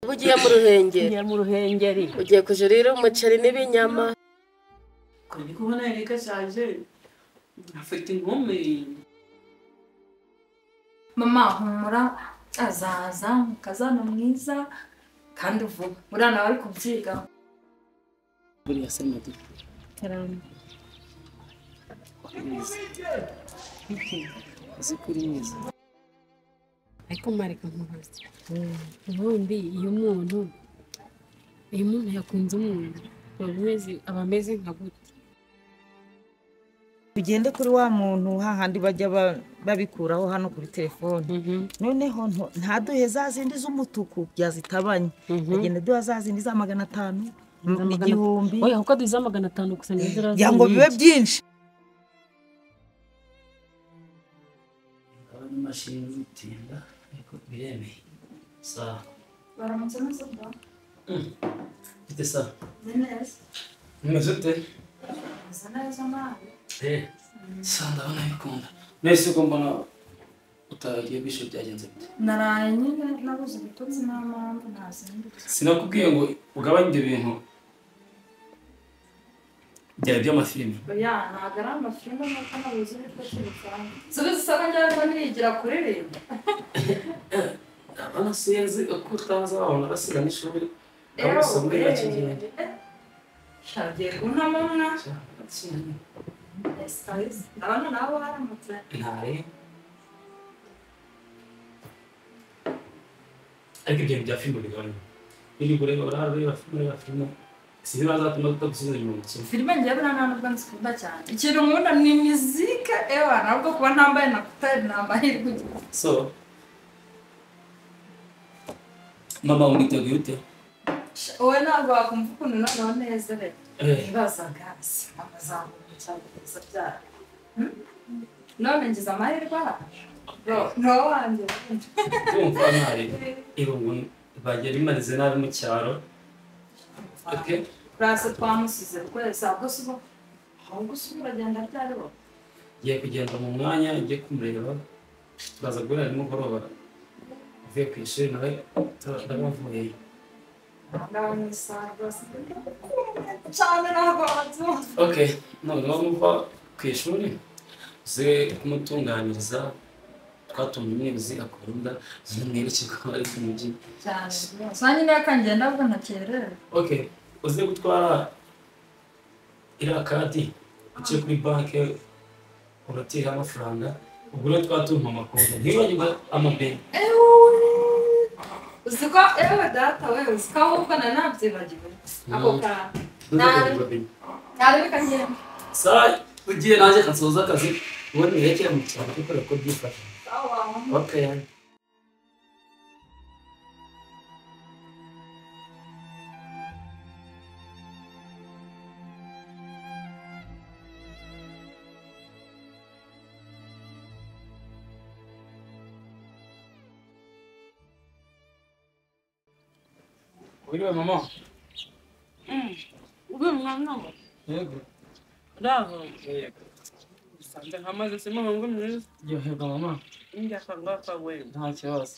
Ubu ugiye mu Ruhengeri? Ngiye mu Ruhengeri. Ugiye kujurira umuceri n'ibinyama. Ko ndi kubona Erika ashaje, afite inkumi. Mama humura azaza mukazana mwiza kandi vuba. Buriya nawe ari kubyiga. Buriya se Madi. Karame. Uzi ko uri mwiza. Ariko mareka nkubaze. Ubundi iyo umuntu yakunze umuntu aba ameze nka gute? Tugende kuri wa muntu hahandi bajya babikuraho hano kuri telefone. Noneho ntaduhe za zindi z'umutuku byazitabanye. Agenda duha za zindi za 500, 1000. Oya kuko duha 500 gusa nizira. Ya ngo bibe byinshi. Abana mashini zitinda ariko biremeye. Sawa. Baramutse neza bwa. Bite sawa? Neza. Umeze ute? Meze neza nawe. Sawa ndabona bikunda. Nese ko mbona utagiye bisho byagenze bite? Naraye nyine nabuze ibitotsi nta mpamvu ntazindutse. Sinakubwiye ngo ugabanye ibyo bintu byari by'amafilime. Oya ntabwo ari amafilime nuko nabuze ibitotsi bisanzwe. Subiza isaba njyana niyigira kuririmba. Ndabona sinzi uko utaza wabona basiga n'ishuri. Kamusombe bakigenda. Shagiye kuntamo mwa. Ndabona nawe waramutse. Ntare. Ariko ibyo bya filime bigabanya. Biri kureba urareba filime sinzi bazatuma tutagusubiza inyuma mu kintu. Filime ngiye buriya nta nubwo nzikunda cyane. Ikintu nkunda ni mizike ewa ntabwo kuba ntambaye na kutari ni amahirwe. So mama uniteguye ute? Wowe ntabwo wakumva ukuntu noneho nezerewe. Nibazaga amazamuka byara. None ngize amahirwe aha. No wanjye. Ndumva ntari irungu bagiye rimarize nabi mu cyaro. Okay. Urasa twamusize rwese ahubwo se uragenda ryari bo? Ngiye kugenda mu mwanya ngiye kumureba turaza guhura nimugoroba uvuye ku ishuri nawe ndabavuyeyo. Okay, noneho muva ku ishuri uze kumutunganiriza twatumye umwezi akunda mwereke ko ari ku mujyi. Cyane. Sanyi naka ngenda ahubwo ntakerewe. Okay, uze gutwara iriya kadi uciye kuri banki uratira amafaranga ugure twatumpa amakuru ntiwibagirwe amabeni. Uziko ewe data we uziko ahubwo na nabyibagiwe ako kantu. Nari bikagenda. Sawa ugiye nanjye nsoza akazi ubundi nerekere mu cyaro gukora uko byifashe. Sawa. Okay. Wiriwe mama. Ube mwana. Yego. Bravo. Yego. Sante hamaze se mama ngo mwiza. Yohega mama. Ndakanga we. Nta kibazo.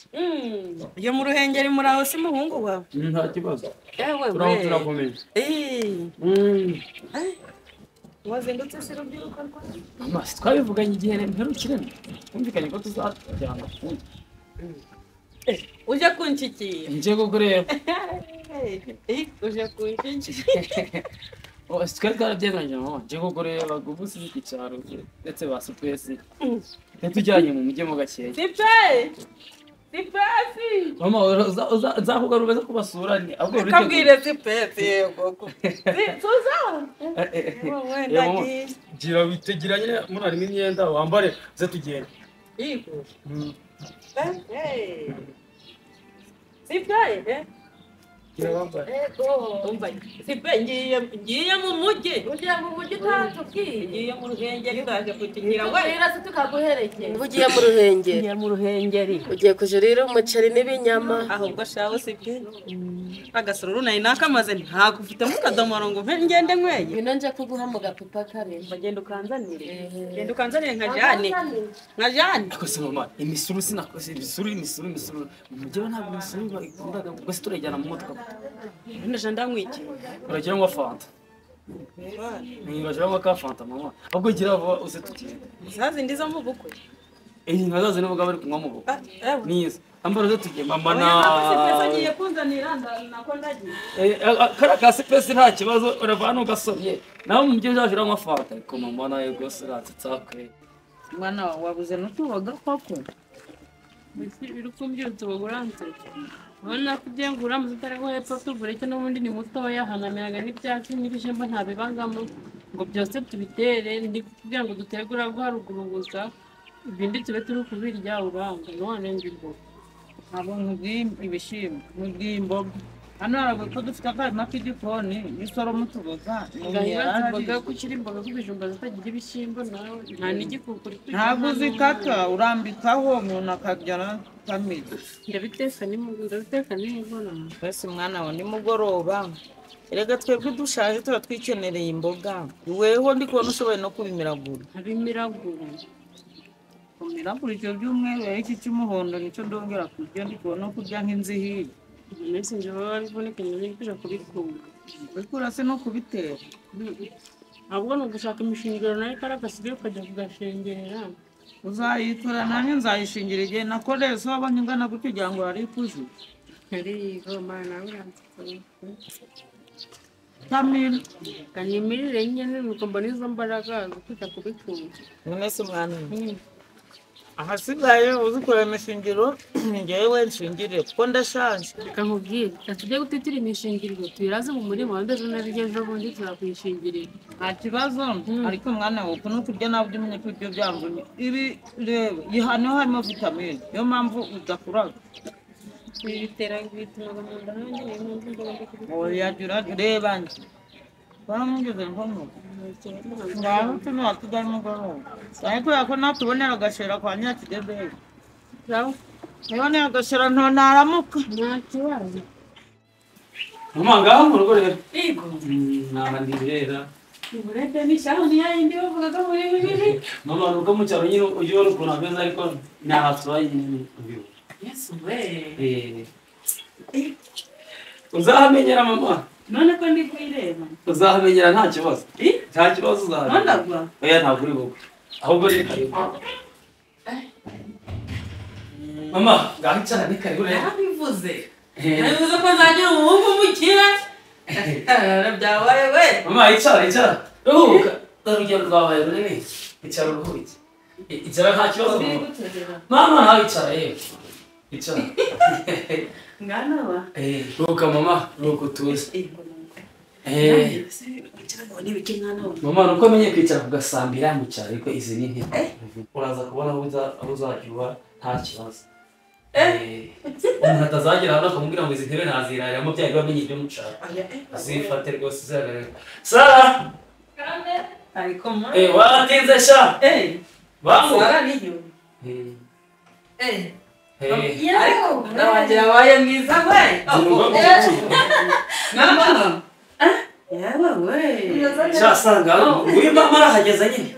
Iyo mu Ruhengeri muri aho si muhungu wawe? Nta kibazo. Ewe we. Turakomeye. Wazindutse se rubyiruko rwawe? Mama twabivuganye igihe mperukire. Twumvikanye ko tuzajyana. Uje kunshikira. Nje kukureba. Uje kunshikira. Oh, twari twarabyemanye mama. Nje kukureba ubu sizi ku cyaro ndetse basu twese. Ntitujyanye mu mujyi mu gakeya. Sipe! Sipesi! Mama nzakugarura uze kubasura ni ahubwo uri Kabwire sipesi yego. Tuza. Wowe ndagiye. Gira witegira nyine muri harimo imyenda wambare uze tugende. Yego. Sipe? Ego. Sipe ngiye mu mujyi. Ugiye mu mujyi utatubwiye. Ngiye mu Ruhengeri ndaje kukinyira we. Rero se tukaguherekeza. Ugiye mu Ruhengeri. Ngiye mu Ruhengeri. Ugiye kujurira umuceri n'ibinyama. Ahubwo shaho sipe. Agasororo nari nakamaze ntagufitemo akadomoro ngo mpe ngende nyweye. Ngwino nje kuguha mu gapipa kare. Bagenda ukanzanire. Genda ukanzanire nka Jane. Nka Jane. Akose mama, imisuru sinakoze imisuru imisuru imisuru. Mujye ntabwo imisuru bakundaga ubwo se turajyana mu modoka. Ndaje ndamwiki. Uragira ngo fanta. Uragira ngo ka fanta mama. Ahubwo gira vuba uze tugende. Zazi ndizo mu bukwe. Nkazazi n'ubwo bari kunywa mu bukwe. Niza. Ambara uze tugende mama na. Oya ngiye kunzanira nako ndagiye. Kara ka sipesi nta kibazo urava hano ugasomye. Nawe mu byo uzaje uranywa fanta. Ariko mama nawe rwose uransetsa kwe. Mwana wabuze n'utuboga koko. Uri kumbyutsa ubu uransetsa. Ubona ko ugiye ngo uramutse utari hepfo tugure cyo n'ubundi ni mutoya hanameraga n'ibyatsi n'ibishyimbo ntabibangamo ngo byose tubitere ndi kugira ngo dutegure aho haruguru gusa ibindi tube turi kubirya uranga none ngibwo. Ntabwo nkubwiye ibishyimbo nkubwiye imboga hano haraguru ko dufite akarima k'igikoni n'isoroma utuboga imboga kuko imboga z'ibijumba zitagira ibishyimbo nawe nta n'igikukuri. Ntabwo uzikata urambikaho umuntu akarya akamira. Ndabiteka nimugoroba. Twese mwana wa nimugoroba erega twebwe dushaje tuba twikenereye imboga weho ndi kubona ushoboye no kubimiragura. Nkabimiragura. Kumiragura icyo by'umweru iki cy'umuhondo nicyo ndongera kurya ndi kubona kurya nk'inzihiri. Mbese nje baba biboneka nyine kuja kubikura. Kubikura se no kubitera. Ahubwo ni ugushaka imishingiriro nayo karagasigaye ukajya kugashengerera. Uzayitura nanjye nzayishingira igihe nakoreye so wabonye ingana gutyo ugira ngo yari ikuze. Yarigo mana nawe uransetsa. Kamira. Kanimirire nyine nuko mbona izo mbaraga zo kujya kubikura. None se mwana ahasigaye uzikora imishingiro njyewe nshingire kuko ndashaje. Reka nkubwire tujye gutitira imishingiriro tuyiraze mu murima wenda ejo n'ejo ejo bundi tuzakuyishingirira. Nta kibazo ariko mwana wawe ukuntu kurya nabyo umenye ko ibyo byamvunye ibi reba hano harimo vitamine niyo mpamvu udakuraga. Ibi bitera bitumaga mu nda nanjye niyo mpamvu ngomba kubikora. Oya reba njye baramugeze nko ngaho tuno watujya nimugoroba ariko kubera ko natubonera agashera kwa Nyakideberi nibonera agashera ntonaramuka. Nta kibazo. Mama ngaho mu rugo rero. Yego. Naba ndibera. Uburete ni shaho ni yindi bavugaga muri bibiri. Mama nuko mu cyaro nyine ujye ubona ukuntu ameze ariko nta tubaye nyine ubibu. Yesu we. Uzahamenyera mama. None ko ndi kuyireba. Uzahamenyera nta kibazo. Nta kibazo uzahamenyera. Ndagwa. Oya ntabwo uri bugwe. Ahubwo ni karibu. Mama, ngaho icara ni karibu rero. Narabivuze. Narabivuze ko nzagira umuhungu umukire. Byabaye we. Mama icara icara. Ruhuka. Urugendo rwabaye runini. Icara uruhuke. Icara nta kibazo mama. Mama ntawe icara yewe. Icara. Ngana wa. Ruhuka mama, ruhuka utuze. Mama nuko amenye kwicara ku gasambira mu cyaro ariko izi ni intebe. Uraza kubona aho uzajya uba nta kibazo. Umuntu atazagera hano akamubwira ngo izi ntebe ntaziraramo byari bamenye ibyo mu cyaro. Azifate rwose uzagaragara. Sara! Ariko ma. Waratinze sha. Bangu. Sara niyo. Ariko wanjye yabaye mwiza we. Mama. Yewe we. Sha sanga uyu mama arahageze nyine.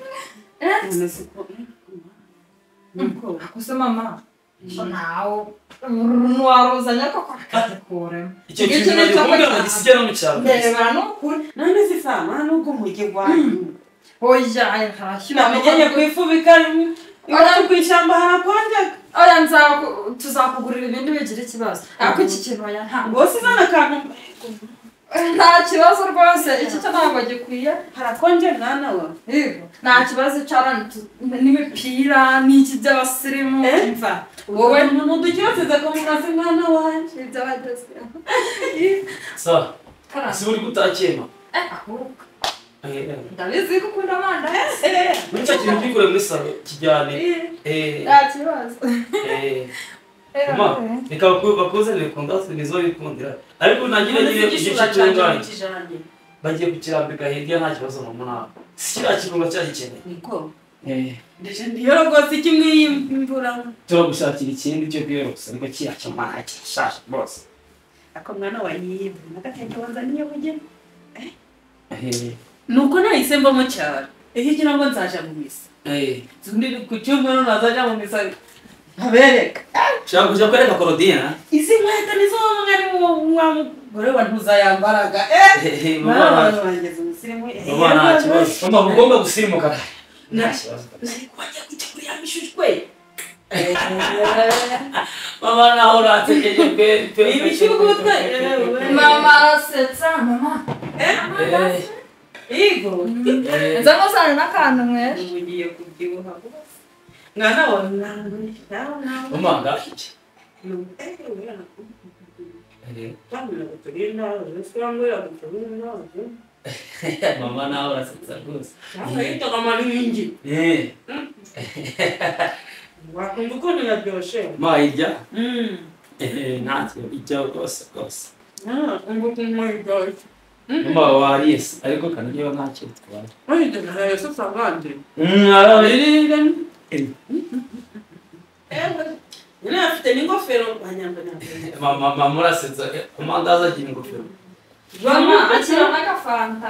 Gusa mama nawe ntiwaruzanya koko akazikuremo. Icyo kintu bagikubwira ngo gisige no mu cyaro. Ndebera n'ukuri. None se sama n'ubwo umujyi wanyu. Oya ntashyira. Namenye kwifubika iwacu ku ishyamba harakonjaga. Oya tuzakugurira ibindi bigira ikibazo. Ariko iki kintu oya ntabwo. Rwose izana akantu. Nta kibazo rwose iki cyo ntabwo gikwiye. Harakonje mwana wa. Yego nta kibazo icara n'imipira n'iki by'abasirimu. Mva wowe ntudukiroteze ko mukazi mwana wanjye. Iby'abagezweho. Sawa. Si uri gutakema. Ahubwo. Ndabizi ko ukunda amandazi. Muri icyo kintu ugikure muri salo kijyane. Nta kibazo. Mama, reka bakuzanire ku ndazi nizo bikundira. Ariko nagira nyine igishura cyanjye. Bagiye kukirambika hirya nta kibazo mama nawe. Si kiriya kirunga cyagikeneye. Niko. Ndaje ndiyorogosa kimwe y'imvura. Turagushakira ikindi cyo kwiyorosa ariko kiriya cyo mwana kirashaje rwose. Ako mwana wa yiwe nagateke wanzaniye bugeni. Nuko nahise mva mu cyaro. Igira ngo nzaja mu misa. Zundi ku cyumweru nazaja mu misa. Nkabereka. Shaka kuja kwereka Korodina. Izi nkweto nizo mwari wa mugore wa ntuzayambaraga. Mama mama nta kibazo. Mama ugomba gusimuka. Nta kibazo. Nari kujya kuri ya mishushwe. Mama naho uransekeje pe. Ibishugutwe. Mama arasetsa mama. Igo. Nzamuzana n'akantu mwe. Ugiye kubyibuha. Mwana wa mama ngashiki. Mama nawe urasetsa rwose. Wakumva ukuntu yaryoshe. Ma irya? Ntacyo ijya rwose rwose. Umva ukuntu yaryoshye. Mama wariye se ariko kandi niba ntacyo bitwaye. Nyine afite n'ingofero mama mama urasetsa amandazi agira ingofero. Mama akira n'agafanta.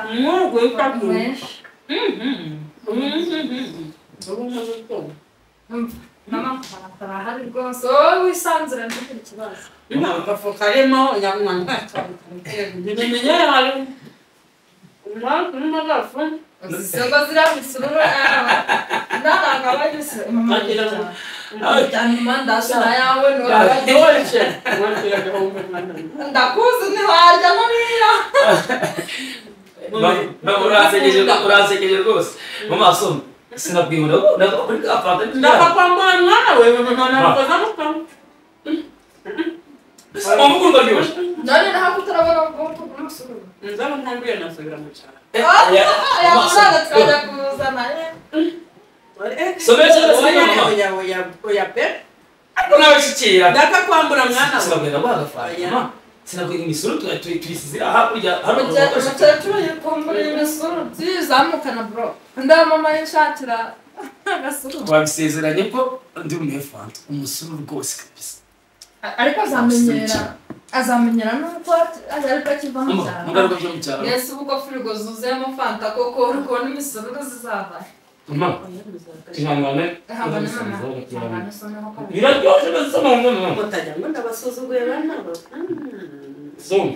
Mama arahari rwose wowe wisanzure ntugire ikibazo. Agafu karimo Izo ziriya misururu ntabwo abagize amandazi yawe ndakuzi ntiwarya nuriya. Uransekeje rwose mama asoma sinabwibura ndakakwambura mwana we mama ukunda ryoshye none naho kutarabona ubwoko bw'umusururu nzaba ntambuye nasubira mu cyaro. Twajya kuzana oya pe ariko nawe shikira ndakakwambura mwana we sinabwira bagafana sinabwira imisuru tuyisize hakurya hano umukecuru yikumbura imisuru tuyizamukana bro nda mama yishakira agasuru wabisezeranye ko ndi bumuhe fanta umusururu rwose kabisa ariko azamenyera nuko ariko akiva mu cyaro ngaruka byo mu cyaro yesu ubwo firigo zuzuyemo fanta koko uri kubona imisururu zizava mama ihangane biraryoshye mbese mama mutajya ngo ndabasuzuguye bana soma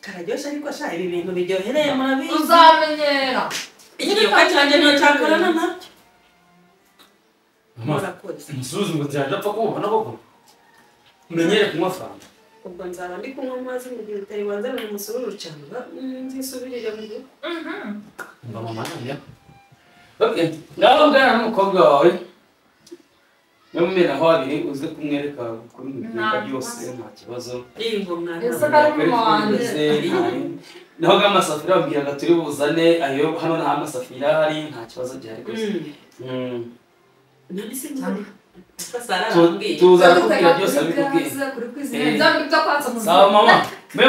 kararyoshye ariko sha ibi bintu biryohereye murabizi uzamenyera ikiyoka cyanjye ntacyakorana nabyo umusuzugu ngo nzajya apfa kuwubona koko umenyere kunywa fanta ubwo nzaba ndi kunywa amazi mu gihe utari wanzanira umusururu cyangwa nzisubirire mu rugo mba mama nanjye ngaho ngana n'umukobwa wawe namumera aho abiri uze kumwereka ukuntu bigenda byose nta kibazo naho bw'amasafuriya babwiraga turi buzane ayo hano nta masafuriya ahari nta kibazo gihari rwose tuza kubwira byose abikubwiye sawa mama mwe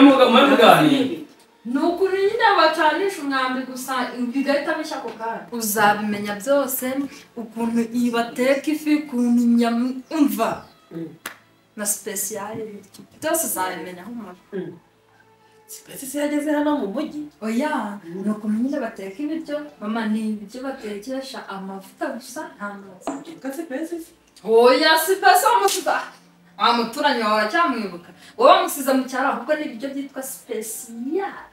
muganire ni ukuri nyine bacanisha umwambi gusa bigahita bishya ako kanya uzabimenya byose ukuntu bateka ifi ukuntu inyama umva na sipesiyare byose uzabimenya humura sipesi yageze hano mu mujyi oya ni ukuntu nyine bateka ibiryo mama ni ibiryo batekesha amavuta gusa nta mazi sipesi oya sipesi wamusiza wa muturanyi wawe aracyamwibuka wowe wamusize mu cyaro ahubwo ni ibiryo byitwa sipesiyare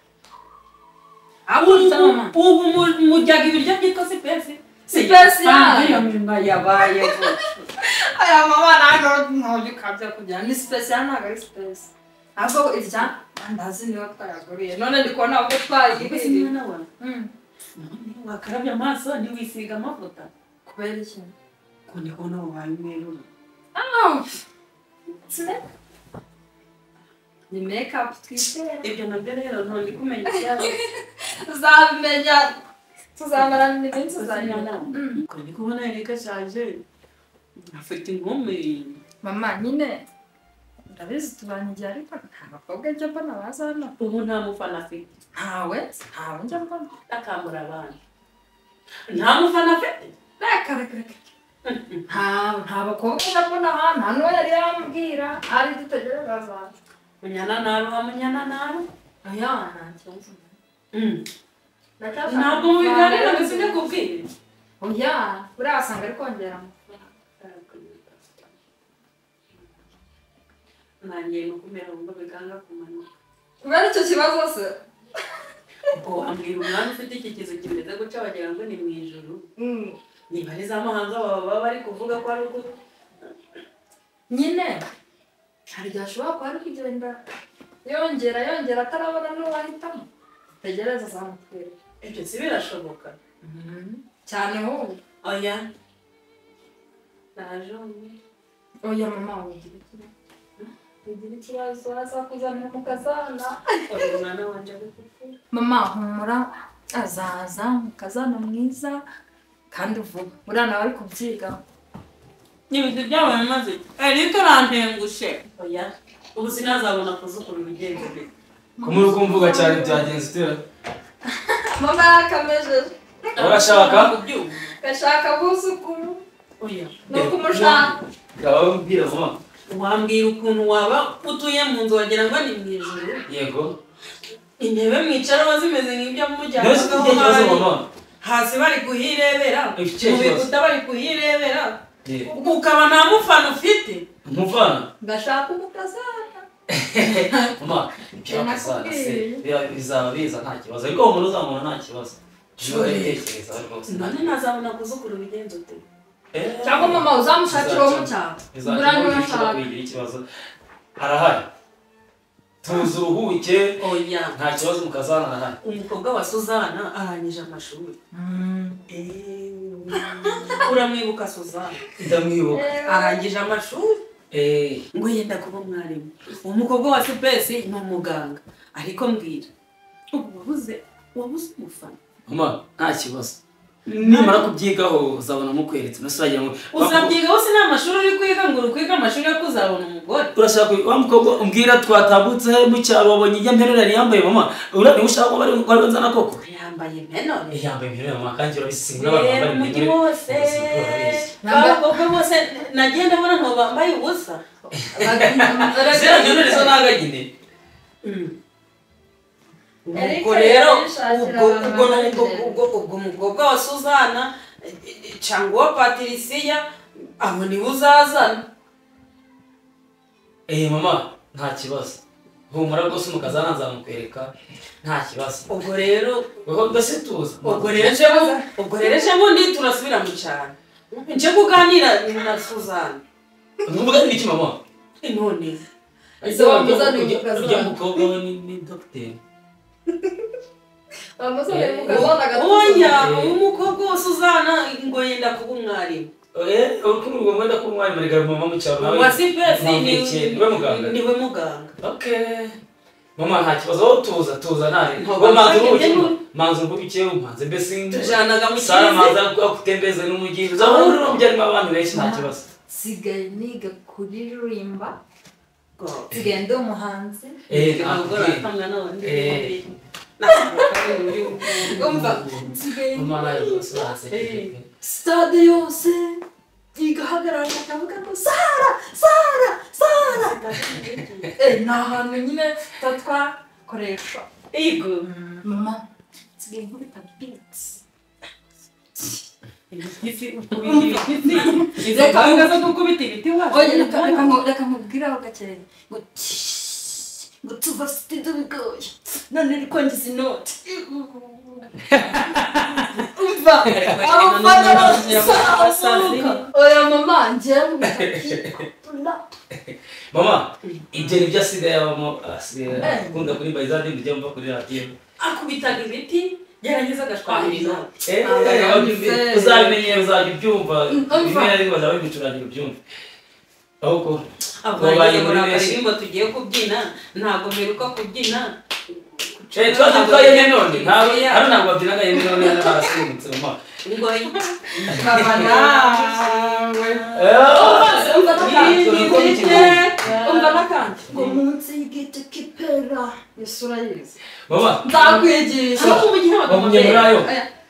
ubu mujyaga ibiryo byitwa sipesi sipesiyare iyo nyuma yabaye aya mama ntabwo ntabwo ukabya kugira ni sipesiyare ntabwo ari sipesi ahubwo irya ndazi niba twayaguriye none ndi kubona ahubwo twayiguriye wakarabya amaso ntiwisiga amavuta kubera iki ko ndi kubona wabaye umweru ni make-up twitera ibyo nabyo rero ntundi kumenya ibyabo uzabimenya tuzamarana iminsi uzabimenya ko ndi kubona Erika ashaje afite inkumi Mama nyine ndabizi tubanye igihe ariko nta bakobwa njya mbona baza hano. Ubu nta mufana afite. Ntawe njya mbona. Akamura abana. Nta mufana afite? Reka reka reka. Nta bakobwa njya mbona hano, nta n'uwo yari yambwira ari dutegereza azaza. Munyana naruha munyana naruha. Oya nta kibazo. Ntabwo mubiganira ngo sinakubwire. Oya buriya wasanga ari kongera amafaranga. Nanjye no kumera wumva biganga kumanuka. Kubera icyo kibazo se? Ubwo wambwira umwana ufite iki kizu kimeze gutya wagira ngo ni mu ijuru. Niba ari za mahanga baba bari kuvuga ko ari uko nyine hari igihe ashobora kuba ari kugenda yongera yongera atarabona n'uwahitamo. Tegereza azamutwereka. Ibyo si birashoboka cyane wowe. Oya naje. Oya mama ugira ikibazo. Ugira ikibazo azakuzanira mukazana. Oya mwana wanje agukunda. Mama humura azaza mukazana mwiza kandi vuba. Buriya nawe ari kubyiga. N'ibintu byabaye bimaze Eric arantengushe. Oya ubu sinazabona kuzukura urugenzo rwe. Kumuri kumvuga cyane byagenze utera. Mama yakamejeje. Urashaka? Gashaka buzukuru. Oya no kumushaka. Ndababwira mama. Wambwira ukuntu waba utuye mu nzu wagira ngo ni mu ijuru. Yego. Intebe mwicaraho zimeze nk'ibyo mujyana. Hasi bari kuhirebera. Mu bikuta bari kuhirebera. Ukaba nta mufana ufite. Umufana? Ndashaka umukazana. Mama, ibyo bakazana se bizaba biza nta kibazo. Ariko umuntu uzamubona nta kibazo. None nazabona kuzukura ubigenza ute? Cyangwa mama uzamushakira uwo mu cyaro. Kugira ikibazo arahari. Tuzi uruhuke. Oya nta kibazo mukazana arahari. Umukobwa wa Suzana arangije amashuri. Uramwibuka Suzana? Ndamwibuka. Arangije amashuri. Ngo yenda kuba umwarimu. Umukobwa wa Sipesi ni umuganga. Ariko mbwira ubu wabuze umufana. Mama nta kibazo. Nimara kubyigaho uzabona mukweretse nasubagira ngo uzabyigaho se nta mashuri uri kwiga ngo uri kwiga amashuri yo kuzabona umugore. Urashaka wa mukobwa umbwira twatambutse mu cyaro wabonye ijya mpenure yari yambaye mama ura ni ushaka ko bari nzana koko yambaye impenure yambaye impenure mama kandi urabisinga abantu bambaye impenure bose abakobwa bose nagenda mbona ngo bambaye ubusa zera mpenure zo nagagine. Ubwo rero ubwo umukobwa wa Suzana cyangwa uwa Patricia abo niwe uzazana. Mama nta kibazo. Humura rwose umukazana nzamukwereka nta kibazo. Ubwo rero mbese tuza. Ubwo rero ejo bundi turasubira mu cyaro. Nje kuganira na Suzana. Muvuga iki mama? None ujya mukobwa we ni dogiteri. Oya umukobwa wa Suzana ngo yenda kuba umwarimu. Urukundo rwenda kuba umwarimu rega mama mu cyaro nawe. Wa Sipesi niwe muganga. Niwe muganga. Okay. Mama nta kibazo tuza ntare. Manzu uruhuke manze mbese tujanaga mu kizi. Sara manza akutembeze n'umujyi. Uzabona uri mu byarimo abantu benshi nta kibazo. Sigaye niga kuririmba. Sigaye ndi umuhanzi. Stade yose igahagarara ikavuga ngo Sara Sara Sara. Ni ahantu nyine tutatwakoresha. Yego mama nsigaye nkubita beats. Reka nkubwire aho gakeya ngo ngo tuva sitido bigoye none uri kwangiza inoti. Umva abafana bazamuka. Oya mama njyewe mama ibyo nibyo asigaye abamo asigaye akunda kuririmba izandi mujya mva kuri radiyo akubitaga ibiti gerageza agashwara inoti. Uzabimenyera uzajya ubyumva rimwe na rimwe bazaba babigucurangira ubyumve. Ahubwo abaye muri akaririmbo tugiye kubyina ntabwo mperuka kubyina Twabyitwaye none ntabwo hano ntabwo babyinaga yemwe none barasimbutse mama. Ngo Baba nawe. Umva n'akandi. Ngo munsi y'igiti k'ipera isura yize. Mama nzakwigisha. Bagumye muri ayo.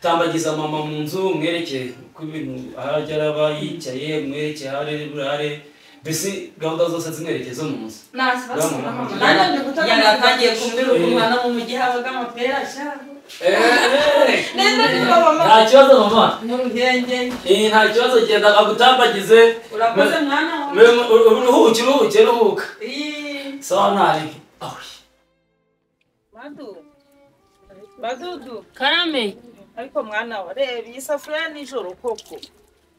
Tambagiza mama mu nzu mwereke uko ibintu ahajya araba yicaye mwereke ahari burare mbese gahunda zose zimwerekeza mu nzu. Nta kibazo mama. Yaratangiye kumbwira ukuntu hano mu mujyi habaga amapera sha. Nta kibazo mama. Mu Ruhengeri. Nta kibazo genda agutambagize. Urakoze mwana wawe. Uruhuke uruhuke ruhuka. Sawa ntari. Badudu. Karame. Ariko mwana wa reba iyi safuriya ya nijoro koko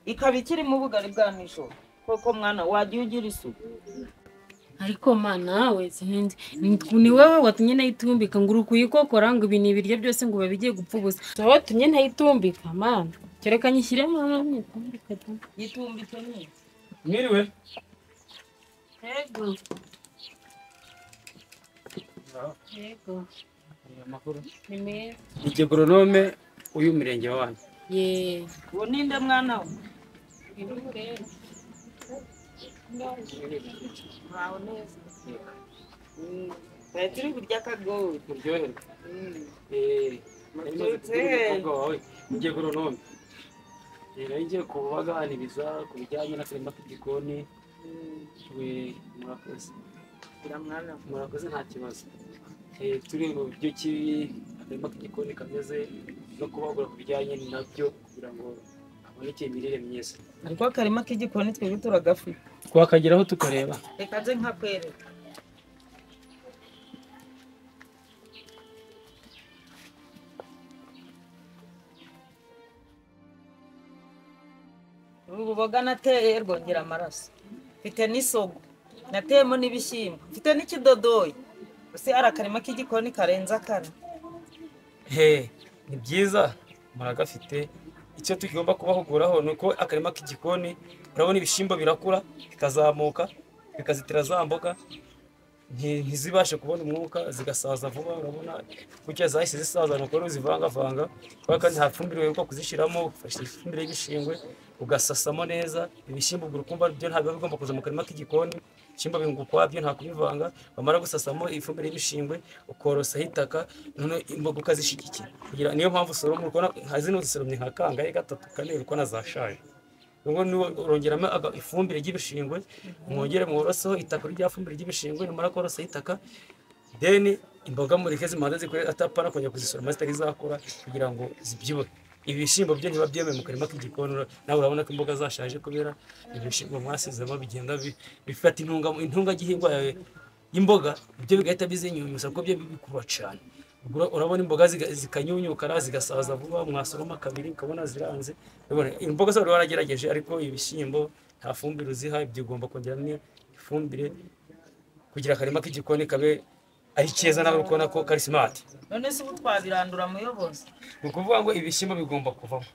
ikaba ikirimo ubugari bwa nijoro koko mwana wagiye ugira isuku. Ariko mana we sinzi ni wewe watumye nayitumbika ngo uri kuyikokora ngo ibi ni ibiryo byose ngo biba bigiye gupfa ubusa. So watumye ntayitumbika mana kereka nyishyiremo nyitumbike. Yitumbike nyine. Mwiriwe. Yego. Yego. Amakuru. Ni meza. Ni goronome uyu murenge wanyu. Ye. Uwo ninde mwana we? Muraho neza. Twari turi kurya akagori. Muryoherwe. Umukobwa wawe ni goronome. Rero ngiye kubaganiriza ku bijyanye n'akarima k'igikoni. We murakoze. Murakoze nta kibazo. Turi mu buryo ki akarima k'igikoni kameze no kubagura ku bijyanye nabyo kugira ngo haboneke imirire myiza. Ariko akarima k'igikoni twebwe turagafite. Twakageraho tukareba. Reka nze nkakwereka. Ubu buboga nateye rwongera amaraso. Mfite n'isogo. Nateyemo n'ibishyimbo. Mfite n'ikidodoyi. Ese ari akarima k'igikoni karenze akana. Ni byiza muragafite. Icyo tugomba kubahuguraho ni uko akarima k'igikoni urabona ibishyimbo birakura bikazamuka bikazitira za mboga ntizibashe kubona umwuka zigasaza vuba. Urabona kuko zahise zisaza nuko uzivangavanga kubera ko nta fumbire wibuka kuzishyiramo. Ufashe ifumbire y'ibishingwe ugasasamo neza ibishyimbo ukumva byo ntabwo bigomba kuza mu karima k'igikoni. Ibishyimbo bihunga ukwabyo nta kubivanga. Wamara gusasamo ifumbire y'ibishingwe ukorosaho itaka none imboga ukazishyigikira kugira niyo mpamvu usoroma ukabona nka zino zisoromye nka kangahe gatatu kane ukabona zashaje. Ubwo urongeramo ifumbire ry'ibishingwe mwongere mworoseho itaka rya fumbire ry'ibishingwe. Nimara korosaho itaka deni imboga mureke zimanze zikure atapana kongera kuzisoroma zitari zakura kugira ngo zibyibuhe. Ibishyimbo byo ntiba byemewe mu karima k'igikoni. Nawe urabona ko imboga zashaje kubera ibishyimbo mwasizemo bigenda bifata intungagihingwa y'imboga ibyo bigahita bizinyunyusa kuko byo bikura cyane. Urabona imboga zikanyunyukara zigasaza vuba mwasoroma kabiri ukabona ziranze. Imboga zo waragerageje ariko ibishyimbo nta fumbire uziha. Ibyo ugomba kongeramo ifumbire kugira akarima k'igikoni kabe ari keza nawe ukabona ko kari smart. None se ubu twabirandura muyobozi? Ni ukuvuga ngo ibishyimbo bigomba kuvamo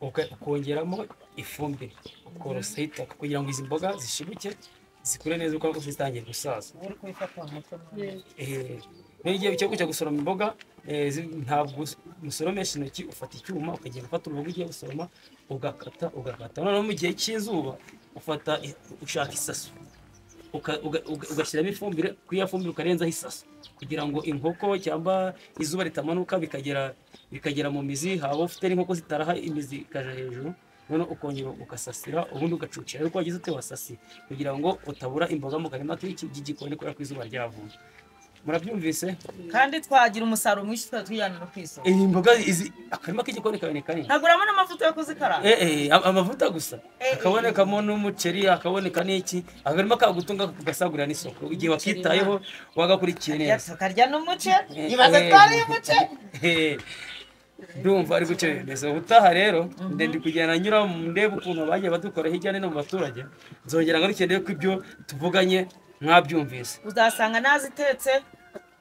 ukongeramo ifumbire ukorosa itaka kugira ngo izi mboga zishibuke zikure neza uko zitangiye gusaza. Uri kubifata mu mutwe. N'igihe cyo kujya gusoroma imboga ntabwo musoromesha intoki, ufata icyuma ukagenda ufata uruboga ugiye gusoroma ugakata ugakata. Noneho mu gihe cy'izuba ufata ushaka isaso ugashyiramo ifumbire, kuri ya fumbire ukarenzaho isaso kugira ngo inkoko cyangwa izuba ritamanuka bikagera mu mizi. Haba ufite n'inkoko zitaraha imizi ikaja hejuru none ukongera ugasasira ubundi ugacucira ariko wagize ute wasasiye kugira ngo utabura imboga mu karima k'igikoni kubera ko izuba ryavuye. Murabyumvise? Kandi twagira umusaruro mwinshi twatwijyana no kwisoko. Imboga izi akarima k'igikoni kaboneka neza. Ntaguramo n'amavuta yo kuzikaranga. Amavuta gusa. Akabonekamo n'umuceri, akaboneka n'iki. Akarima kagutunga kugasagurira n'isoko. Igihe wakitayeho wagakurikiye neza. Tukarya n'umuceri. Ibaze twariye umuceri. Ndumva ari gutyo bimeze. Ubutaha rero ndi kugenda nyura ndebe ukuntu bagiye badukora hirya no hino mu baturage. Nzongera ngaruke ndebe ko ibyo tuvuganye mwabyumvise. Uzasanga nazitetse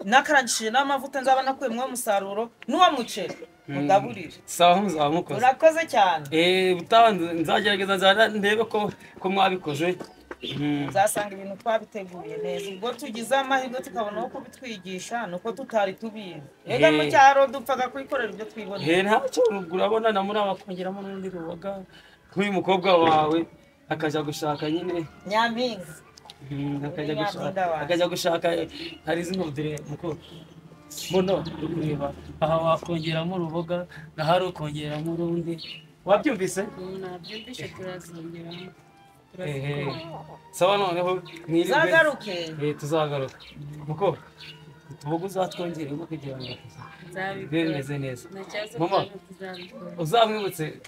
nakarangishije n'amavuta nzaba nakuyemo umusaruro n'uwo muceri mugaburire. Sawa muzaba mukoze. Urakoze cyane. Ubutaha nzagerageza nzara ndebe ko mwabikoze. Uzasanga ibintu twabiteguye neza. Ubwo tugize amahirwe tukabona uko kubitwigisha nuko tutari tubizi. Ega mu cyaro dupfaga kwikorera ibyo twiboneye. Ntacyo urabona na muri abakongeramo n'urundi ruboga nk'uyu mukobwa wawe akajya gushaka nyine nyampinga. Akajya gushaka hari izi ngobdire muko muno kureba aha wakongeramo uruboga nahari ukongeramo urundi. Wabyumvise? Nabyumvise turazongeramo. Sawa noneho mwirinde. Tuzagaruke. Tuzagaruka. Muko tuboga uzatwongeremo kugira ngo bimeze neza. Mama uzamwibutse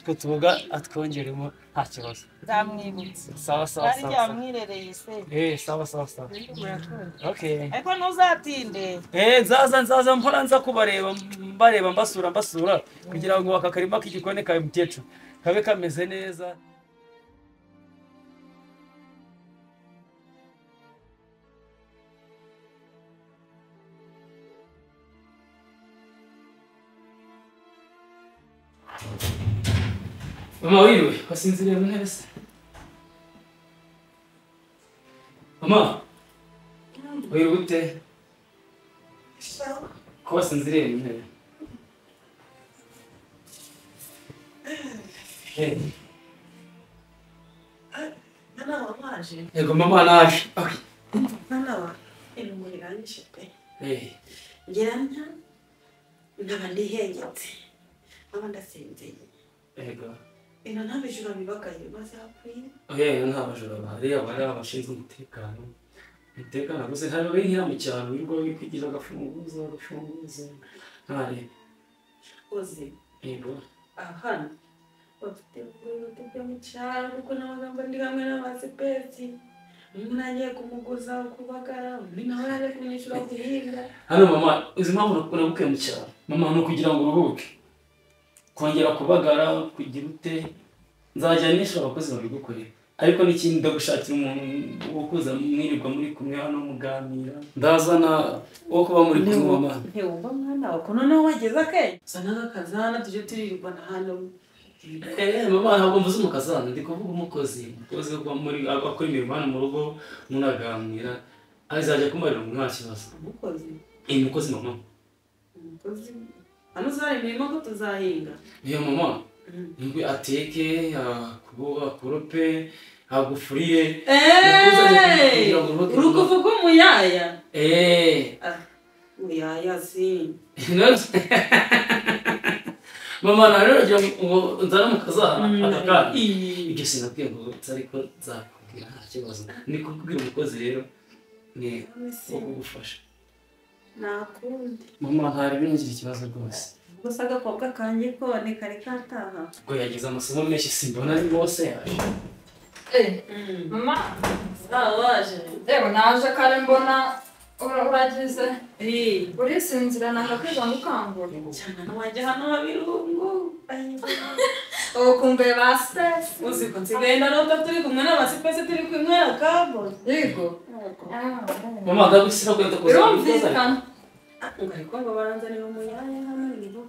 ko tuboga atwongeremo nta kibazo. Nzamwibutse. Sawa sawa sawa. Kandi yamwirereye se. Sawa sawa sawa. Okay. Ariko ntuzatinde. Nzaza mpora nza kubareba mbareba mbasura kugira ngo aka karima k'igikoni kawe mukecuru kabe kameze neza. Mama wiriwe, wasinziriye mu ntebe se? Mama wiriwe ute? Ko wasinziriye mu ntebe? Mwana wa waje? Yego mama naje. Mwana wa irungu riranyishe pe. Ngira ntya nkaba ndihengetse nkaba ndasinziriye. Yego. Ino nta bijura bibagaye maze hapfuye. Oya nta bajura bahari, abari abashinzwe umutekano. Umutekano gusa ntabwo biri nkira mu cyaro wirirwa wikwigira agafunguzo ntare. Uzi. Yego. Aha bafite ibintu byo mu cyaro kuko n'amagambo ndi hamwe n'abasipesi. Umuntu agiye kumuguza kubagara, undi nawe yaje kumwishyura guhinga. Hano mama, uzi impamvu nabukuye mu cyaro? Mama ni ukugira ngo uruhuke. Kongera kubagara kugira ute nzajya nishyura abakozi babigukorera, ariko n'ikindi ndagushakira umuntu wo kuza mwirirwa muri kumwe hano muganira, ndazana wo kuba muri kumwe mama. Ntiwumva mwana wawe ko noneho wageze akenge zana n'akazana tujye turirirwa na hano. Mama ntabwo mvuze umukazana, ndi kuvuga umukozi uba muri akora imirimo hano mu rugo munaganira, azajya kumarira umuntu nta kibazo. Umukozi? Umukozi mama. Umukozi hano uzari imirimo ko tuzahinga. Niyo mama, ngo ateke, akorope, agufurire. Uri kuvuga umuyaya? Umuyaya si. Mama rero ngira ngo nzana mukazana aka kanya. Ibyo sinabwiye ngo ariko nzakubwira nta kibazo. Ni kubwira umukozi rero ni wo kugufasha. Nakundi. Mama ntari bingira ikibazo rwose. Gusa agakobwa kanjye ko ni kare kataha. Ubwo yagize amasomo menshi simbona ari bose yaje. Mama, waje. Naje kare mbona uragize. Urisinzira nanga kwiga ngukangura. Cyane wajya hano habirungu. Ukumbe ba stress. Uzi ko nsigaye ndarota turi kumwe n'abasipesi turi kumwe kabo. Yego. Mama ndagusira kwenda kuza. Birumvikana. Ariko ngo baranzanira umuyaya hano ni bo.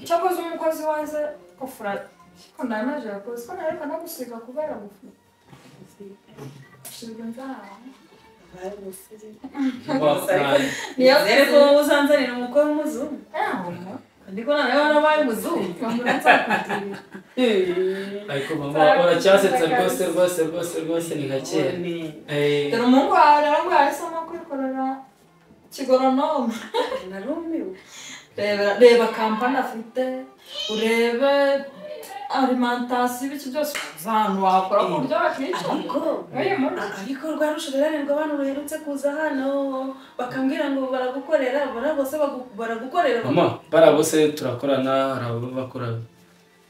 Cyakoze umukozi waze kufura ko ndamaje yakoze ko nareka nagusiga kubera gufura. Siga nzaha. Nizere ko uzanzanira umukobwa w'umuzungu. Ndiko nawe warabaye umuzungu. Ariko mama uracyasetsa rwose rwose rwose rwose ni nka kera. Dore umuhungu wawe rero ngo yahisemo kwikorera kigoronome. Narumiwe. Reba kampani afite, urebe alimentation ibiki byose ahantu wakora ku buryo bakica. Ariko rwa rushorerane rw'abantu ruherutse kuza hano bakambwira ngo baragukorera, bose baragukorera. Mama bara bose turakorana, hari abo bakora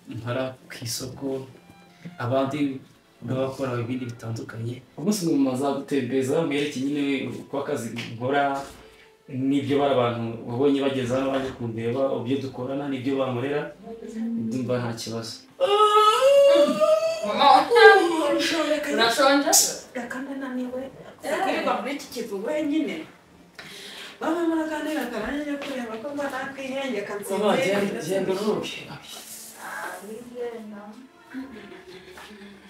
mpara ku isoko, abandi bakora ibindi bitandukanye. Umunsi umwe mama azagutembeza mwereke nyine uko akazi nkora n'ibyo bari abantu wabonye bageze hano baje kundeba, ibyo dukorana n'ibyo bankorera, ndumva nta kibazo. Mama, urashonje? Reka ndananiwe. Kwirirwa muri iki kizu wenyine. Baba muraganira karanya kureba ko mba nakwihengeka nsinzire. Mama, genda uruhuke.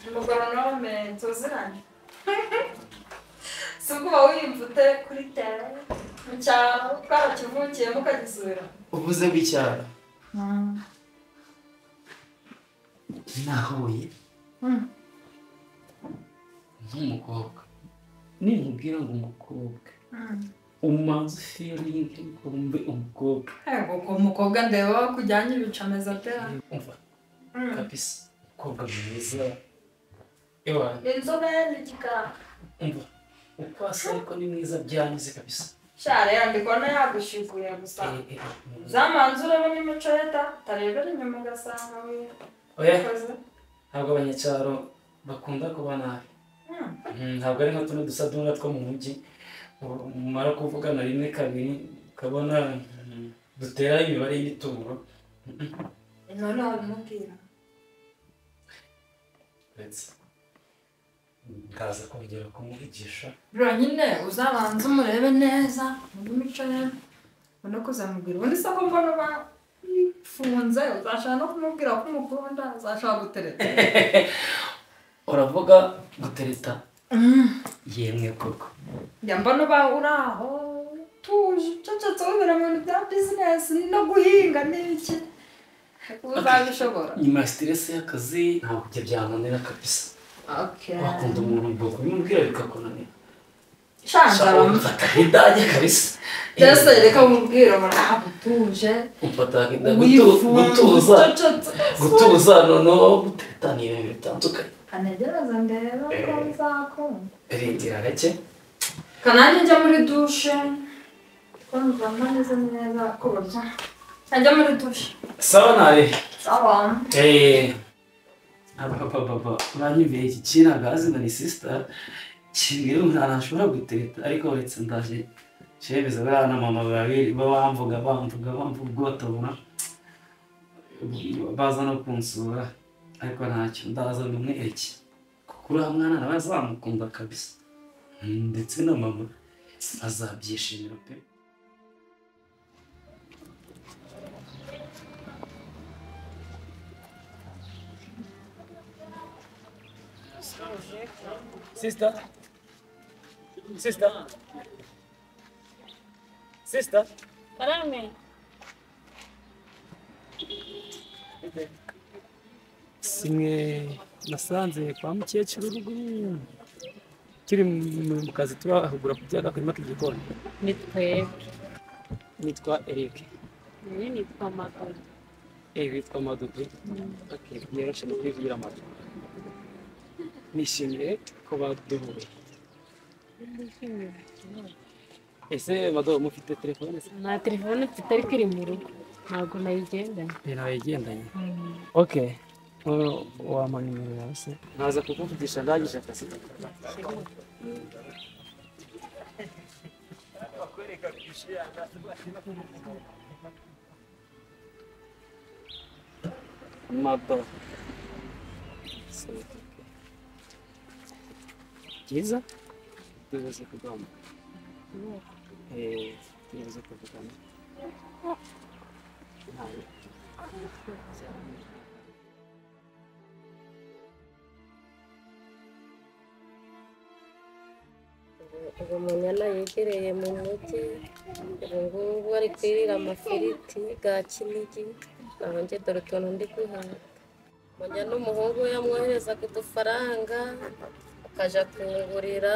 Umugoronome tuziranye. Si ubwo uba wiyumva ute kuri tera mu cyaro twarakivukiyemo ukagisubira. Uvuze bw'icyaro. Nahuye n'umukobwa. Nimubwira ngo umukobwa umanza feeling kumbe umukobwa. Ego ko umukobwa ndeba kujyanye ibicameza tera. Umva. Kabisa umukobwa mwiza. Ewa. Inzobe n'igikara. Umva. Uko asa ariko ni mwiza byanyuze kabisa. Share yandikona yagushiguye gusa. Zamanze urabona imico yeta tarebera inyuma ugasanga we. Oya. Ntabwo abanyacyaro bakunda kuba nabi. Ntabwo ari nka tuno dusadunga two mu mujyi mumara kuvugana rimwe kabiri ukabona dutera imibare y'imitungo. None wabimubwira? Ndetse ndaza kongera kumuvugisha. Bro nyine uzabanza umurebe neza muri mico ye ubone ko uzamubwira. Ubundi se ko mbona bafunze uzashaka no kumubwira ko umukunda, uzashaka gutereta. Uravuga gutereta? Yemwe koko. Njya mbona uba uri aho tuje ucecetse wibera mu bintu bya bizinesi no guhinga n'iki. Uzabishobora. Nyuma ya stress y'akazi ntabwo ibyo byananira kabisa. Okay. Wakunda umuntu ubwo kubimubwira bikakunanira. Shanza umfata nk'idage kabisa. Mbese reka mubwire ubona utuje. Umfata nk'idage gutuza. Gutuza noneho gutereta ni ibintu bitandukanye. Kanegereza ndebe ko nzakunda. Rindira gake. Kananjye njya muri dushe. Kumva meze neza ku buryo. Njya muri dushe. Sawa nare. Sawa. Ababa uranyumviye iki kinagazi ngo ni sister kimbwira umwana ashobora gutereta ariko uretse ndaje shemeza bana mama babiri bamvuga ubwo batabona baza no kunsura ariko ntacyo ndaza ndumwereke kuko uriya mwana nawe azamukunda kabisa ndetse na mama azabyishimira pe. Sister. Sister. Sister. Karame. Simwe nasanze kwa mukecuru ruguru turi mu kazi turahugura ku byaga karima k'igikoni. Ni twebwe. Nitwa Eric. Ni nitwa Madu. Witwa Madu. Okay, byoroshye no kwivugira Madu. Nishimiye kuba duhuye. Ese Madu mufite telefone se? Nta telefone mfite ariko iri mu rugo. Ntabwo nayigendanye. Nayigendanye. Okay. Wampa nimero yawe se? Naza kukuvugisha ndangije akazi. Madu. Byiza tubuze kugamba. Tubuze kuvugana. Ubu Munyana yegereye mu mujyi, ubu ngubu ari kwirira amafiriti ga Kinigi, naho njye dore utuntu ndi guhaha. Munyana umuhungu we yamwoherezaga udufaranga akaja kungurira,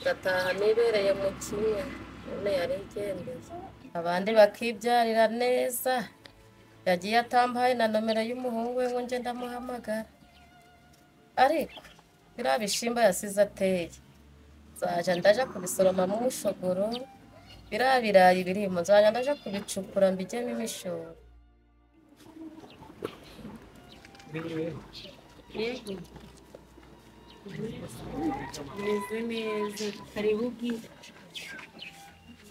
ngataha nibereye mu kinya, none yarigendeye. Abandi bakibyarira neza, yagiye atampaye na nomero y'umuhungu we ngo nje ndamuhamagara. Ariko biriya bishimbo yasize ateye, nzaja ndaja kubisoromamo umushogoro, biriya birayi birimo nzaja ndaja kubicukura mbijyemo imishoro. Yego. Meze neza. Karibu bwite.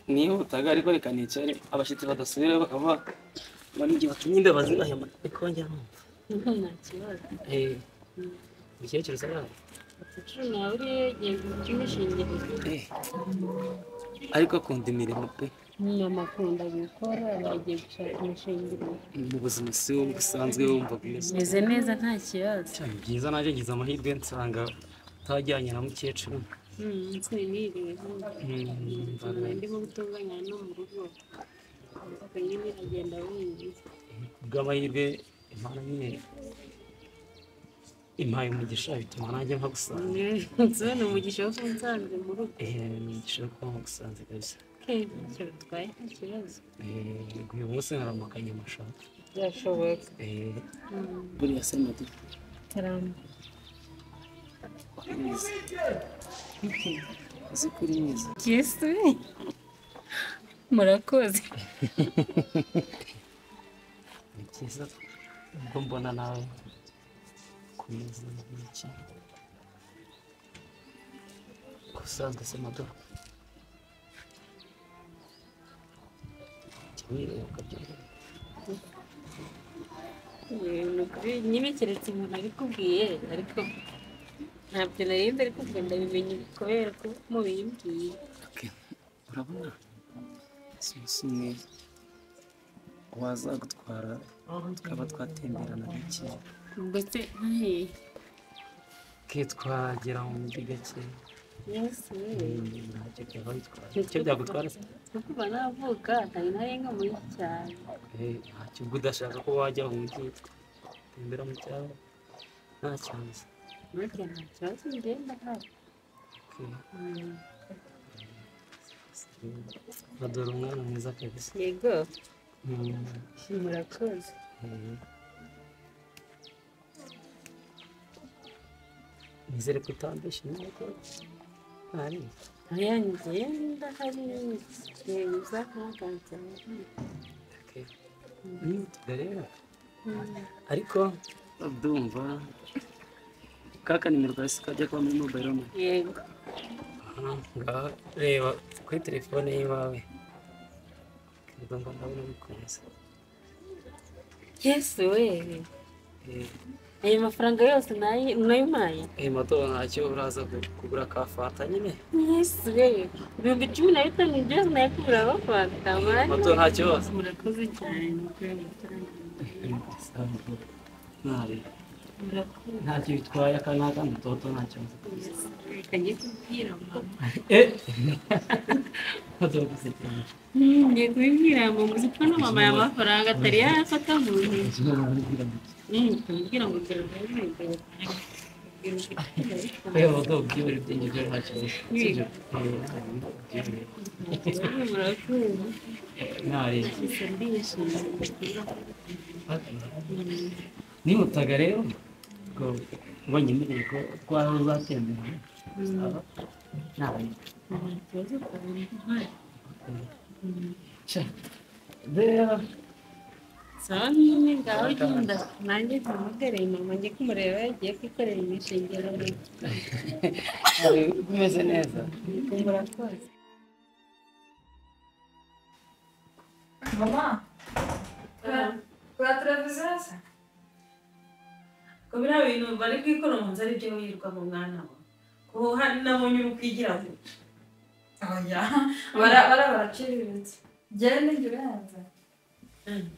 Nihutaga ariko reka nicare abashyitsi badasubirayo bakaba banigiye batumye imbeba zibahema ariko njya numva. Nta kibazo. Umukecuru se nawe? Umukecuru nawe uriya yagiye guca imishingirizo. Ariko akunda imirimo pe. Mama akunda gukora, bagiye gushaka imishingiriro. Mu buzima si wowe busanzwe wumva bimeze. Meze neza nta kibazo. Cyane byiza naje ngize amahirwe nsanga utajyanye na mukecuru. Nsiniriwe. Ndimo gutunganya no mu rugo. Nyine agenda wenyine. Bw'amahirwe Imana nyine impaye umugisha bituma nanjye mpagusanga. Nzone umugisha wo kunsanze mu rugo. Umugisha wo kuba mpagusanze kabisa. Ntacyo bitwaye nta kibazo. Uyu munsi nkaramukanye amashati. Byashoboka. Buriya se Madu. Karamba. Mwiza. Uzi ko uri mwiza. Yesu. Murakoze. Ni byiza ubwo mbona nawe kumeza n'iki. Usanzwe se Madu. Nyine keretse umuntu abikubwiye ariko ntabyo narinzi ariko ubwo ndabimenye kubera ko mubimbwiye. Urabona umunsi umwe wazagutwara tukaba twatemberana gake. Ubwo se nkahehe? Twagera mu mujyi gake. Ntacyo byaba bitwaye. Icyo byagutwara se? Kuva navuka ntari narenga muri iki cyaro. Ntacyo ubwo udashaka ko wajya mu mujyi utembera mu cyaro nta kibazo. Nta kibazo ngenda hano. Badora umwana mwiza kabisa. Yego. Murakoze. Nizere ko utambeshye ntabwo ntari. Oya ngenda hari neza ntaganze. Rero ariko ndumva kaka nimero kahise kajya kuba muri mobile money. Yego. Ngaho reba kuri telefone y'iwawe. Ndumva ndabona bikunze. Yesu we. Ayo mafaranga yose nayimaye. Mato ntacyo uraza kugura ka fanta nyine. Yesu we. 15,000 byose nayikugura fanta. Mato nta kibazo. Murakoze cyane. Ntari. Ntacyo bitwaye aka n'aka mutoto nta kibazo. Reka njye kubwira mama. Mato urakoze cyane. Ngiye kubibwira mama uzi ko na mama aya mafaranga atari yayafata mu ntoki. Kubwira ngo Oya Mato byibura ibyo ngibyo nta kibazo. Sibyo? Ntari. Nimutaga rero ngo banyemereye ko twaba uzatembera. Rero sawa nyine ngaho genda nanjye mpamagare mama njye kumureba yagiye kwikorera imishingiro. Bimeze neza. Murakoze. Mama, kuri televiziyo se? Ko biriya bintu bari kwikora mu nzu ari byo wirirwa mu mwana we. Ko hari nabonye uri kwigira gutya. Oya, baraciriritse. Njyewe ninjye urenze.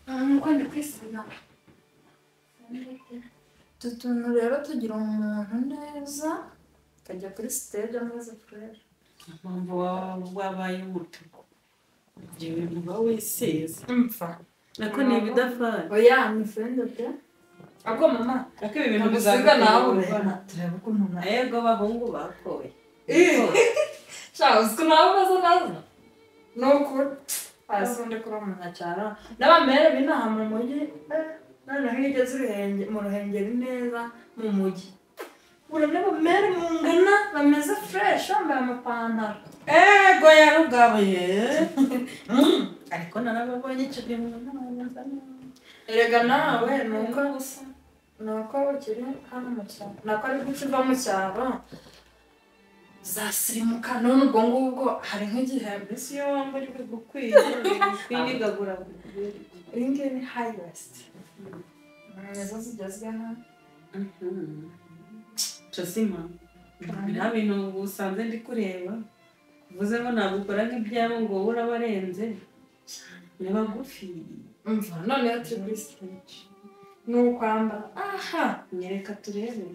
Nuko ndi kwisiga. Utu tuntu rero tugira umuntu neza, akajya kuri stage ameze fresh. Mpamvu wabaye umutuku. Ibyo bintu uba wisize. Mpfa. Nako ni ibidafari. Oya, ni friend pe. Ako mama, Ariko ibi bintu gusiga nawe ureba. Turebe ukuntu na. Yego bahungu bakoye. Sha, uzi ko nawe umeze neza. Ni ukuri. Hasi undi kuri umunyacyaro. N'abamere b'inaha mu mujyi, noneho iyo ugeze mu Ruhengeri neza mu mujyi. Urabona abamere mungana bameze fresh bambaye amapantaro. Ego yarugabuye. Ariko narababonye icyo gihe mu neza. Erega nawe nuko gusa nuko ukiri hano mu cyaro nako ari gukiva mu cyaro zasirimuka none ubwo ngubwo hari nk'igihe mbese iyo wambara ibigukwiye kwinigagura. Iyi ngiyi ni high waist nizo zigezweho. Cosima biriya bintu usanze ndi kureba Uvuze ngo ntabwo ukora nk'ibyabo ngo wowe urabarenze. Ni bagufi. Umva noneho turi kuri stage. Ni ukwambara. Aha, nyereka turebe.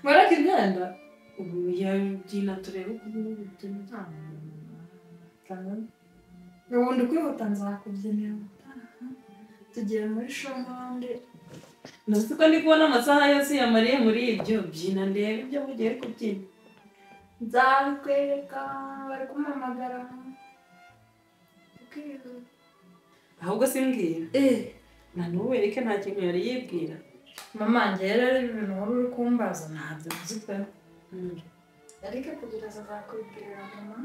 Mwereka imyenda. Ubu yabyina turebe ukuntu ubyina. Ubundi kwihuta nzakubyinira ubutaha. Tugiye muri shomande. Nasi ko ndi kubona amasaha yose yamariye muri ibyo byina ndebe ibyo mugiye kubyina. Nzabikwereka bari kumpamagara. Ahubwo simbwira. Na n'ubu Eric nta kintu yari yibwira. Mama njye rero ibi bintu wari uri kumbaza ntabyo nzi pe. Eric kugira azakubwira mama.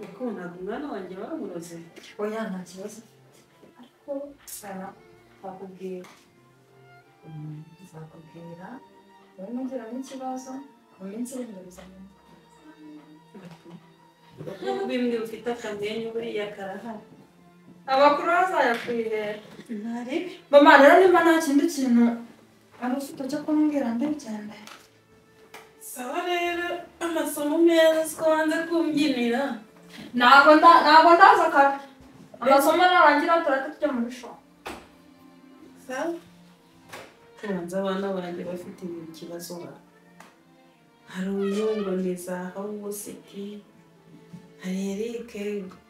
Ariko ntabwo umwana wanjye bamuroze. Oya nta kibazo afite. Ariko nzakubwira. Nzakubwira. Wowe nugira n'ikibazo mu minsi iri imbere uzamenya. Bimwe ufite akamwenyu buriya karahari. Abakuru bazayakwihera. Ntaribi. Mama rero nimba nta kindi kintu ari ufite cyo kumbwira ndabigende. Sawa rero amasomo meza siko wanze kumbyinira. Ntabwo ndaza kare. Amasomo narangira turahita tujya muri show. Sawa. Kubanza abana banjye bafite ikibazo ba. Hari uyu ngo ni za Hawusiti. Hari Eric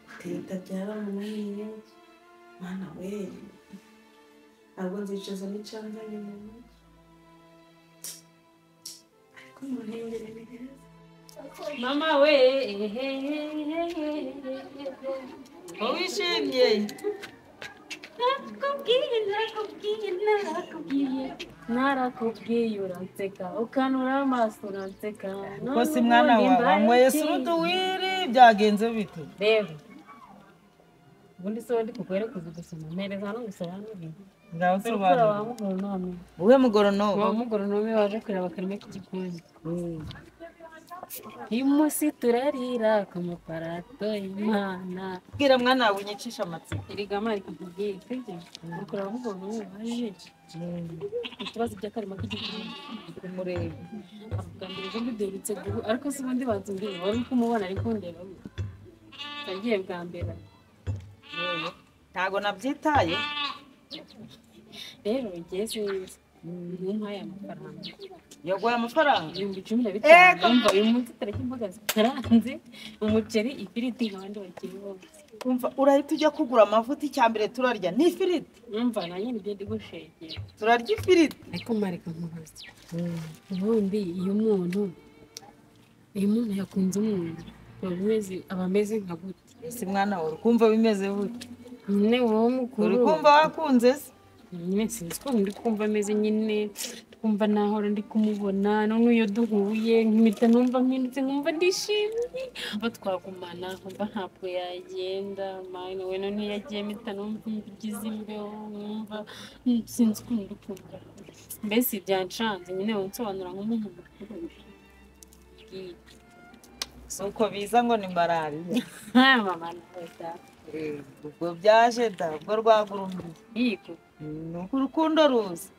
guteta byaramunaniye. Mana we. Ntabwo nzicaza n'icanzanye mu mujyi. Ariko mu ntengere ni heza. Mama we wishimye. Narakubwiye uranseka ukanura amaso uranseka. Ko si mwana wawe wanyweye suruduwiri byagenze bite? Rero ubundi se ndi kukwereka gusoma mpereza no gusobanurira. Ngaho sobanura. Uwe mugoronome. Wa mugoronome waje kureba akarima k'igikoni. Uyu munsi turarira ku maparato y'Imana. Bwira mwana wawe unyicisha amatsiko. Erega mari nkubwiye sibyo? Kureba mugoronome waje. Ikibazo by'akarima k'igikoni. Kumureba. Bwa mbere ejo duherutse guhura ariko se ubundi banzumbwira wari kumubona ariko ndeba. Yagiye bwa mbere. Ntago nabyitaye. Rero ngeze ntumpaye amafaranga. Yaguhaye amafaranga? 15,000. Umva uyu munsi tariki imboga zikaranze, umuceri, ifiriti nk'abandi bakiri bose. Umva urahita ujya kugura amavuta icyambere turarya ni ifiriti. Umva nanjye nibyo ndi gushegera. Turarya ifiriti. Ariko mareka nkubaze. Ubundi iyo umuntu yakunze umuntu aba ameze nka gute? Si mwana wawe ukumva bimeze gute? Nyine wowe mukuru. Uri kumva wakunze se? Nyine sinzi ko ndi kumva ameze nyine twumva nahora ndi kumubona none iyo duhuye nkimita numva mpindutse nkumva ndishimye. Mba twagumana nkumva ntabwo yagenda mine we none yagiye mpita numva mbigize imbeho nkumva sinzi ukuntu ndi kumva. Mbese byancanze nyine unsobanura nk'umuntu mukuru. Uko biza ngo ni malariya. Mama nawe da. Ubwo byaje da ubwo rwagurumbiye. Yego. Nuko urukundo ruza.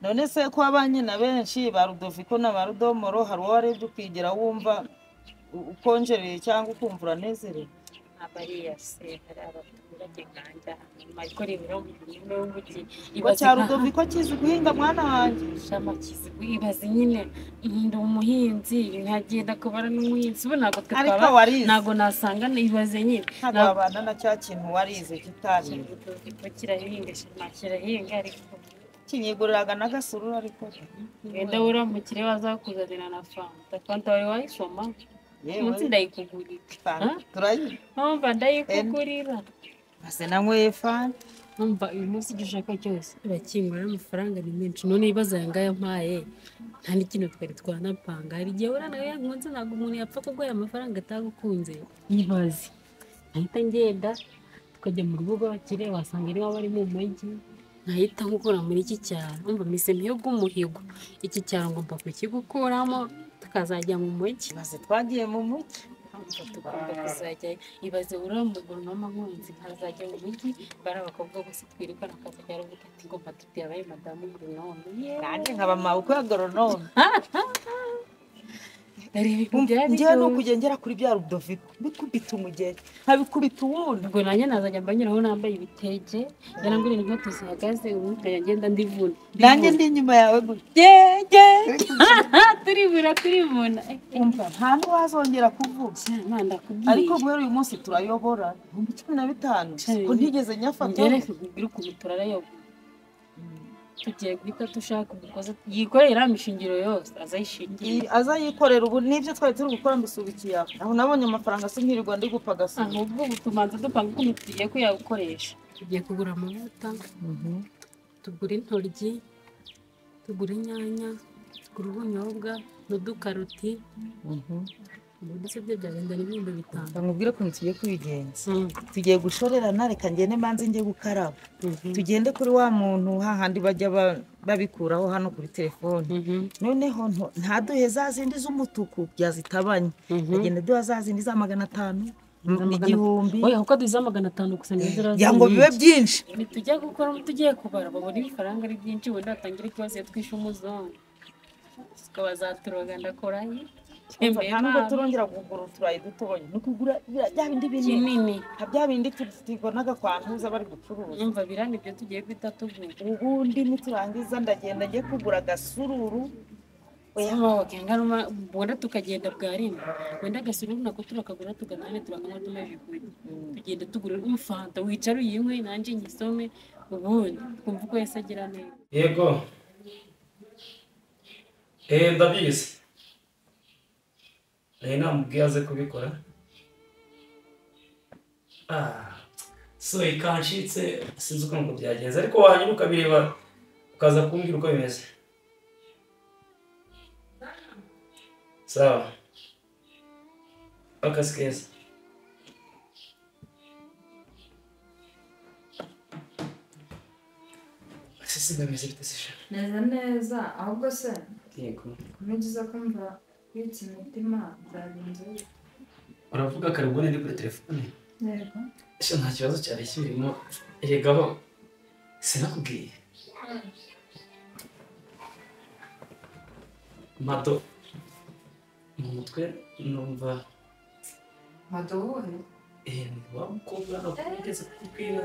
None se ko abanye na benshi ba Rudoviko na ba Rudomoro hari uwo warebye ukigira wumva ukonjereye cyangwa ukumva uranezerewe? Abariya se hari abaturage nkanjye hanyuma ariko rero mu mujyi Ngo cya Rudoviko kizi guhinga mwana wanjye. Shama kizi ibaze nyine ndi umuhinzi nkagenda kubara n'umuhinzi ubu ntabwo twe twaba ntabwo nasanga ibaze nyine. Ntabwo wabana na cya kintu warize kitarize. Rudoviko kirahinga shama kirahinga ariko kinyiguriraga n'agasururu ariko. Wenda uramukire bazakuzanira na fanta. Fanta wari wayisoma? Umunsi ndayikugurira. Turayinywa. Numva ndayikugurira. Ase nanyweye fanta. Numva uyu munsi icyo ushaka cyose urakingura amafaranga ni menshi none ibibazo aya ngaya mpaye nta n'ikintu twari twanapanga. Hari igihe uriya nawe yankunze ntabwo umuntu yapfa kuguha amafaranga atagukunze. Ibaze nkahita ngenda tukajya mu rugo rw'abakire wasanga niba bari mu mujyi nkahita nkukura muri iki cyaro. Umva mpise mpiga umuhigo iki cyaro ngomba kukigukuramo tukazajya mu mujyi. Ibaze twagiye mu mujyi. Tugomba kuzajya ibaze uriya mugoronome nkunzi nkazajya mu mujyi bari abakobwa gusa twirukana akazajya aravuga ati ngomba tuti yabaye madamu goronome. Nanjye nkaba mabukwe ya goronome. Njyewe ni ukugengera kuri bya Rudoviko mbikubita umugeri nkabikubita uwundi. Ubwo nanjye nazajya mbanyuraho nambaye ibitenge yarangurira inkweto zihagaze ubundi nkajya ngenda ndivuna. Nanjye ndi inyuma yawe gutya. Turibura turibona. Umva nta n'uwazongera kuvuga. Ariko guhera uyu munsi turayobora 15,000 ko ntigeze nyafata. Ngere kubwira ukuntu turarayobora. Tugiye guhita dushaka umukozi yikorera imishingiro yose azayishingira. Azayikorera ubu nibyo twari turi gukora mbisubikiye aho. Aho nabonye amafaranga sinkirirwa ndi gupagasa. Ahubwo ubu tumanza dupanga ukuntu tugiye kuyakoresha. Tugiye kugura amavuta, tugura intoryi, tugura inyanya, tugura ubunyobwa n'udukaroti. Ubundi se byo byagenda n'5,000. Nkubwire ukuntu tugiye kubigenza. Tugiye gushorerana reka ngende mbanze njye gukaraba. Tugende kuri wa muntu hahandi bajya babikuraho hano kuri telefone. Noneho ntaduhe za zindi z'umutuku byazitabanye. Agenda duha za zindi za 500, 1000. Oya kuko duza 500 gusa nizera. Ya ngo bibe byinshi. Nitujya gukora tugiye kubara babona ibifaranga ari byinshi wenda atangire ikibazo yatwishe umuzungu. Tukabazaturoga ndakoraye. Ntabwo turongera kugura uturayi dutoya ni ukugura bya bindi binini bya bindi tubonaga kwa ntuza bari gucuruza. Umva birani ibyo tugiye guhita tugura. Ubundi niturangiza ndagenda njye kugura agasururu. Wenda tukagenda bwa rimwe wenda agasururu nako turakagura tugatane turakanywa tumaze kurya. Tugenda tugura umufanta wicara uyinywe nanjye ngisome ubundi twumva uko Yesu agira neza. Yego ndabizi. Namubwiye aze kubikora. So ikancitse sinzi uko byagenze ariko wanyuma ukabireba ukaza kumbwira uko bimeze. Sawa. Akazi keza. Ese bimeze bite se? Neza neza ahubwo se. Yego. Kumigiza kumva bitse imitima byagenze. Uravuga kare ubwo ndi kuri telefone? Yego. Ese nta kibazo cyari kirimo eregaho sinakubwiye. Mado mu mutwe numva Mado wowe? Wa mukobwa nakugeze kukubwira.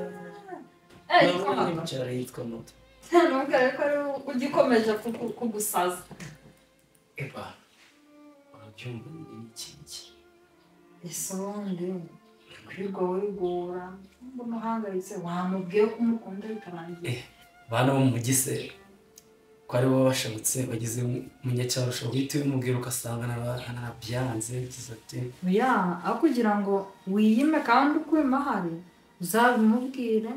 Cyari yitwa Mado. Nubwo ariko ugikomeje kugusaza. Eba. Urabyumva ni iki? Ese ubundi kwirirwa wigora mbona uhangayitse wamubwiye ko umukunda bikarangira. Bana bo mu mujyi se ko ari bo bashabutse bageze munyacyaro ushobora guhita ubimubwira ugasanga narabyanze bigize ati oya aho kugira ngo wiyime kandi ukwima ahari uzabimubwire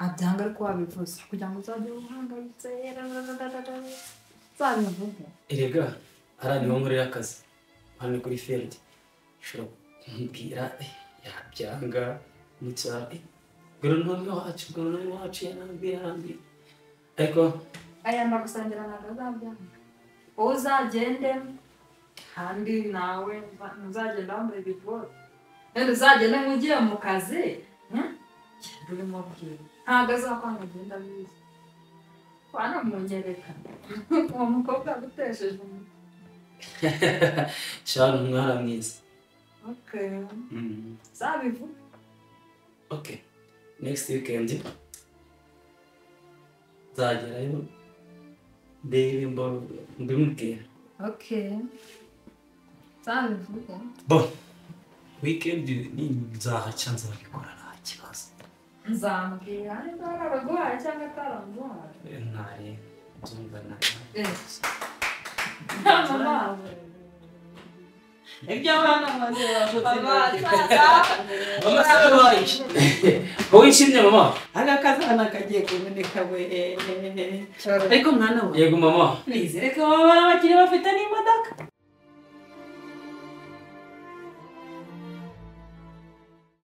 abyanga ariko wabivuze kugira ngo uzajye uhangayitse uzabivuge. Erega hariya niho nkorera akazi hano kuri field ushobora kumubwira yabyanga mu cyaro goronome wacu yarambwiye ariko aya ndagusangira ntabwo azabyanga wowe uzagende kandi nawe ntuzagenda wambaye ibigori wenda uzagende nk'ugiye mu kazi genda urimo bwira ntabwo azakwanga agenda abizi wanamunyereka uwo mukobwa agutesheje umutwe. Shana umwana mwiza. Okay. Uzabivuge. Okay. Next weekend nzagerayo ndebe mbimubwira. Okay. Uzabivuge. Bon. Weekend ni nzahaca nzabikora nta kibazo. Nzamubwira niba yaraguhaye cyangwa ataraguhaye. Ntari nzumva nawe. Mama. Ibyo abana banjye bakoze. Mama se babaye. Wowe wishimye mama? Agakazana kagiye kuboneka we. Ariko mwana we. Yego mama. Nizere ko abana bakiri bafite n'imodoka.